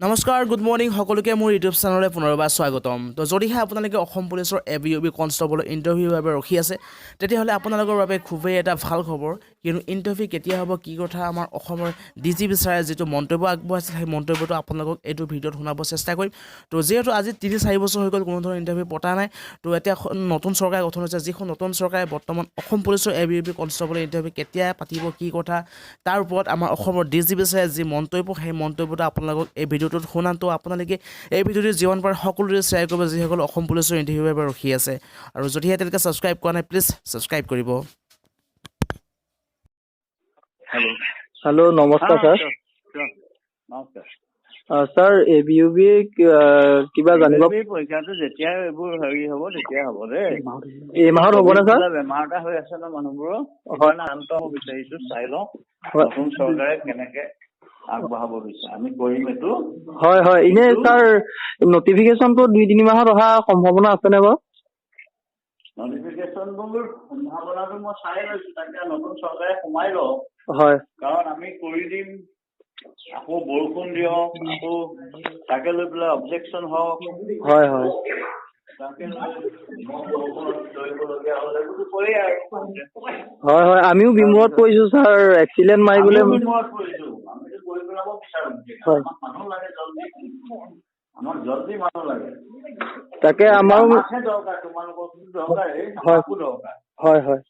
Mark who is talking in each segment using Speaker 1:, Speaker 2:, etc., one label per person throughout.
Speaker 1: নমস্কাৰ, good morning সকলোকে। মোৰ ইউটিউব চেনেললৈ পুনৰবাৰ স্বাগতম। তো যদিহে আপোনালোকে অসম পুলিচৰ এ বি, ইউ বি কনষ্টেবলৰ ইণ্টাৰভিউৰ বাবে ৰখি আছে, তেতিয়াহ'লে আপোনালোকৰ বাবে খুবেই এটা ভাল খবৰ। কিন্তু ইণ্টাৰভিউ কেতিয়া হ'ব, কি কথা, আমাৰ অসমৰ ডি জি পি ছাৰে যিটো মন্তব্য আগবঢ়াইছিল, সেই মন্তব্যটো আপোনালোকক এইটো ভিডিঅ'ত শুনাব চেষ্টা কৰিম। তো যিহেতু আজি 3-4 বছৰ হৈ গ'ল, কোনো ধৰণৰ ইণ্টাৰভিউ পতা নাই। তো এতিয়া এখন নতুন চৰকাৰ গঠন হৈছে, যিখন নতুন চৰকাৰে বৰ্তমান অসম পুলিচৰ A B, U B কনষ্টেবলৰ interview কেতিয়া পাতিব, কি কথা, তাৰ ওপৰত আমাৰ অসমৰ ডি জি পি ছাৰে যি মন্তব্য, সেই মন্তব্যটো আপোনালোকক এই ভিডিঅ'টোত শুনাম। তো আপোনালোকে এই ভিডিঅ'টো যিমান পাৰে সকলোৰে শ্বেয়াৰ কৰিব, যিসকল অসম পুলিচৰ ইণ্টাৰভিউৰ বাবে ৰখি আছে। আৰু যদিহে এতিয়ালৈকে ছাবস্ক্ৰাইব কৰা নাই, প্লিজ ছাবস্ক্ৰাইব কৰিব।
Speaker 2: হেল্ল'।
Speaker 3: হেল্ল', নমস্কাৰ ছাৰ।
Speaker 2: নমস্কাৰ।
Speaker 3: Sir, A B, U B কিবা জানিব
Speaker 2: এই পৰীক্ষাটো যেতিয়া এইবোৰ হেৰি হ'ব, তেতিয়া হ'ব দেই।
Speaker 3: এই মাহত হ'বনে ছাৰ?
Speaker 2: কিবা বেমাৰ এটা হৈ আছে ন মানুহবোৰৰ, সেইকাৰণে শান্ত হ'ব বিচাৰিছো। চাই লওঁ নতুন চৰকাৰে কেনেকে আগবঢ়াব বিচাৰে। আমি কৰিম এইটো।
Speaker 3: হয়, এনেই ছাৰ, নটিফিকেশ্যনটো 2-3 মাহত অহা সম্ভাৱনা আছেনে বাৰু?
Speaker 2: নটিফিকেশ্যনবোৰ সম্ভাৱনাটো মই চাই লৈছো। তাকে নতুন চৰকাৰে সোমাই লওক। কাৰণ আমি কৰি দিম, আকৌ বৰষুণ দিয়ক, আকৌ তাকে লৈ পেলাই অবজেকশ্যন হওক।
Speaker 3: হয় হয়
Speaker 2: তাকে লৈ মই বৰষুণত দৌৰিবলগীয়া হ'লে এইবোৰতো কৰেই আৰু।
Speaker 3: হয় হয় আমিও বিমোৰত পৰিছো ছাৰ, এক্সিডেণ্ট মাৰি গ'লে।
Speaker 2: আমিও বিমোৰত পৰিছো। আমিতো কৰি পেলাব বিচাৰো। আমাক মানুহ লাগে জলদি, আমাক জলদি মানুহ লাগে।
Speaker 3: তাকে আমাৰো।
Speaker 2: আমাকহে দৰকাৰ, তোমালোকক দৰকাৰেই, আমাকো দৰকাৰ।
Speaker 3: হয় হয়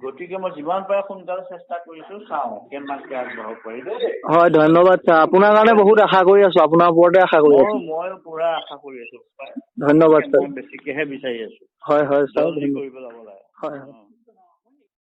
Speaker 2: গতিকে মই যিমান পাৰে সোনকালে চেষ্টা কৰিছো। চাওঁ কিমানকে আগবঢ়াব পাৰি দেই।
Speaker 3: হয়, ধন্যবাদ ছাৰ। আপোনাৰ কাৰণে বহুত আশা কৰি আছো, আপোনাৰ ওপৰতে আশা কৰি আছো।
Speaker 2: মই পুৰা আশা কৰি আছো।
Speaker 3: ধন্যবাদ ছাৰ।
Speaker 2: মই বেছিকেহে বিচাৰি আছো।
Speaker 3: হয় হয় ছাৰ।
Speaker 2: জলদি কৰি পেলাব লাগে।
Speaker 3: হয় হয়।
Speaker 2: অ।